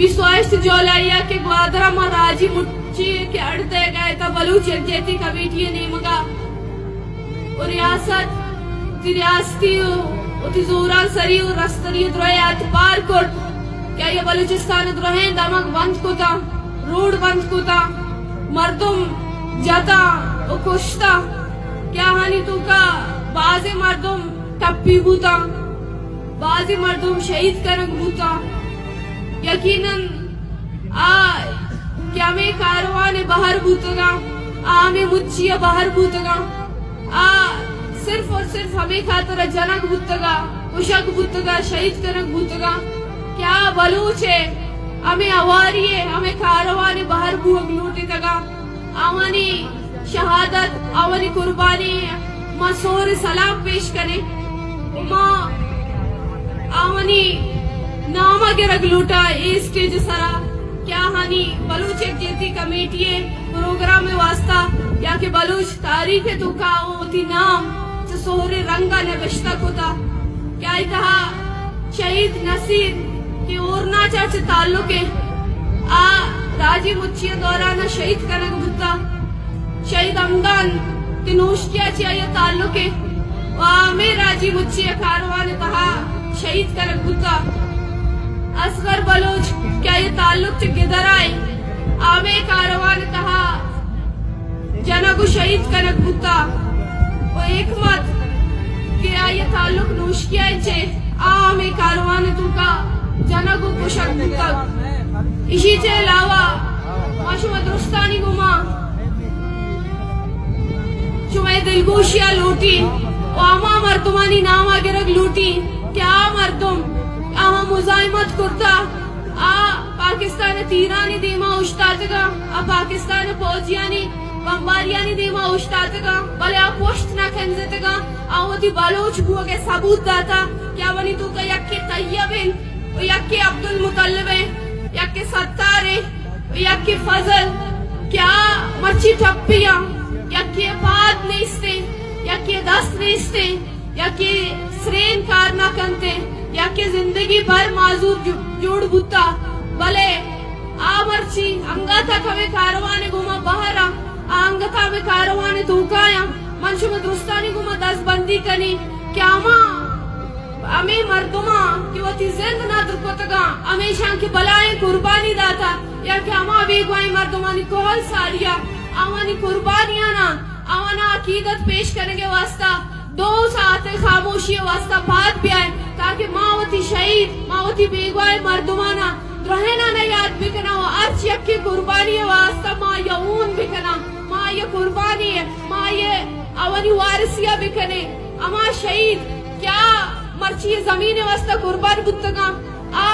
بیست و ہشت جولائی ءَ کہ گوادر ءَ ما راجی مچی کہ اڈ دئیگ ءَ ات ءَ بلوچ یکجہتی کمیٹی ءِ نیمگ ءَ و ریاست، وتی ریاستی و وتی زورانسری و رستری ءِ درائیں اعتبار کرت کہ آئی ءَ بلوچستان ءِ درائیں دمگ بند کتاں، روڈ بند کتاں، مردم جتاں و کشتاں کہ آہانی توکا بازیں مردم ٹپی بوتاں، بازیں مردم شہید کنگ بوتاں۔ یقیناً آ کہ ہمے کاروان ءِ بہر بوتگاں، آ ہمے مچی ءِ بہر بوتگاں، آ صرف اور صرف ہمے خاطر ءَ جنگ بوتگاں، کشگ بوتگاں، شہید کنگ بوتگاں کہ آ بلوچ ءِ ہمے ہواری ءِ، ہمے کاروان ءِ بہر بوگ لوٹتگاں۔ آوانی شہادت، آوانی قربانی ءَ ما سہر سلام پیش کنیں۔ ما آوانی نام ءَ گرگ لوٹاں اے اسٹیج ءِ سرا کہ آہانی بلوچ یکجہتی کمیٹی ءِ پروگرام ءِ واسطہ یا کہ بلوچ تاریخ ءِ توکا وتی نام چہ سہریں رنگ ءَ نبشتہ کتا کہ آئی تہا شہید نصیر کہ ہورناچ ءَ چہ تعلق ءَ، آ راجی مچی ءِ دوران ءَ شہید کنگ بوتا۔ شہید ہمدان کہ نوشکی ءَ چہ آئی ءَ تعلق ءَ و آ ہمے راجی مچی ءِ کاروان ءِ تہا شہید کنگ بوتا۔ اصغر بلوچ کہ آئی ءِ تعلق چہ گدرا ءَ، آ ہمے کاروان ءِ تہا جنگ و شہید کنگ بوتا و حکمت کہ آئی ءِ تعلق نوشکیہ ءَ چہ، آ ہمے کاروان ءِ توکا جنگ و کشگ بوتگ۔ ایشی چہ علاوہ ما شما درستانی گوما شمئے دلگوشی ءَ لوٹیں و ہما مردمانی نام ءَ گرگ لوٹیں کہ آ مردم آہاں مزاحمت کرتا، آ پاکستان ءِ تیرانی دیما اوشتاتگاں، آ پاکستان ءِ پوجیانی بمباریانی دیما اوشتاتگاں، بلے آ پشت نہ کنزتگاں، آ وتی بلوچ بوگ ءِ ثبوت داتا کہ آوانی توکا یکے طیب انت و یکے عبدالمطلب انت، یکے ستار انت و یکے فضل، کہ آ مرچی ٹپی آں، یکے پاد نیست انت، یکے دست نیست انت، یکے سرین کار نہ کنت انت، یکے زندگی بھر معذور جو-، جوڑ بوتا، بلے آ مرچی انگت ءَ ہمے کاروان ءِ گوما بہر آں، آ انگت ءَ ہمے کاروان ءِ توکا آں۔ من شما درستانی گوما دست بندی کنیں کہ ہما ہمے مردماں کہ وتی زند ندر کتگاں، ہمیشاں کہ بلائیں قربانی داتا، یا کہ ہما بیگواہیں مردمانی کہل ساڑی ءَ آوانی قربانیانا آوانا عقیدت پیش کنگ ءِ واسطہ دو ساعت خاموشی ءِ واسطہ پاد بیائیں، تاکہ ما وتی شہید، ما وتی بیگواہ مردمانا درہنانا یاد بکناں و ہرچ یکے قربانی ءِ واسطہ ما آئی ءَ ہون بکناں، ما آئی ءِ قربانی ءَ، ما آئی ءِ آوانی وارثی ءَ بکنیں۔ ہما شہید کہ آ مرچی زمین ءِ واسطہ قربان بوتگاں، آ